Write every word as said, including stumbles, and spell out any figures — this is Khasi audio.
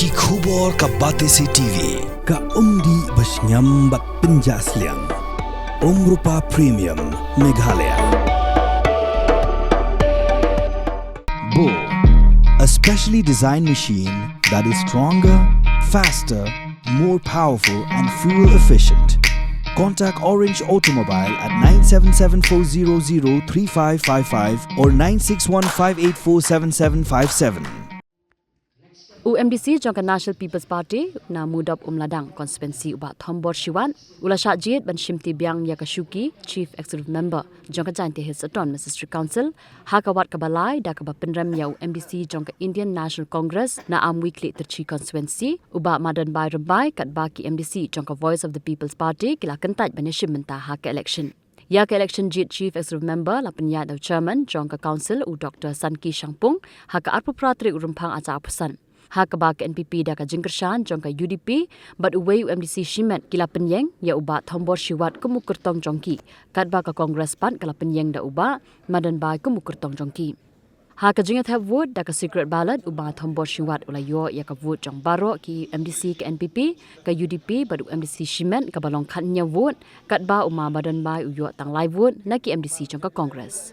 Ki khubor ka Batesi T V, ka umdih ba shngiam bad pynjah sliang. Umrupa Premium, Meghalaya. Bo, a specially designed machine that is stronger, faster, more powerful and fuel efficient. Contact Orange Automobile at nine seven seven four zero zero three five five five or nine six one five eight four seven seven five seven. U M D C jong ka National People's Party na Mudop Umladang constituency u Bah Thombor Shiwat u la shah jied ban shim ti biang ïa ka shuki Chief Executive Member jong ka Jaintia Hills Autonomous District Council ha ka wat kaba lai da kaba pynrem ïa u M D C jong ka Indian National Congress na Amwikli Tirchi constituency u Bah Madanbai Rymbai katba ki M D C jong ka Voice of the People's Party ki la kyntait ban ïashim bynta ha ka election. Ïa ka election jied Chief Executive Member la pynïaid da u Chairman jong ka Council u Doctor Sanki Shangpung ha ka arphew phra tarik u Rymphang arhajar arphew san. Ha kaba ka N P P da ka jingkyrshan jong ka U D P bad uwei u M D C shimet ki la pynïeng ïa u Bah Thombor Shiwat kum u kyrtong jong ki, katba ka Congress pat ka la pynïeng da u Bah Madanbai kum u kyrtong jong ki. Ha ka jingïathep vote da ka secret ballot u Bah Thombor Shiwat u la ïoh ïa ka vote jong baroh ki M D C ka N P P, ka U D P bad u M D C shimet kaba long khathynñiew vote, katba u Ma Madanbai u ïoh tang lai vote na ki M D C jong ka Congress.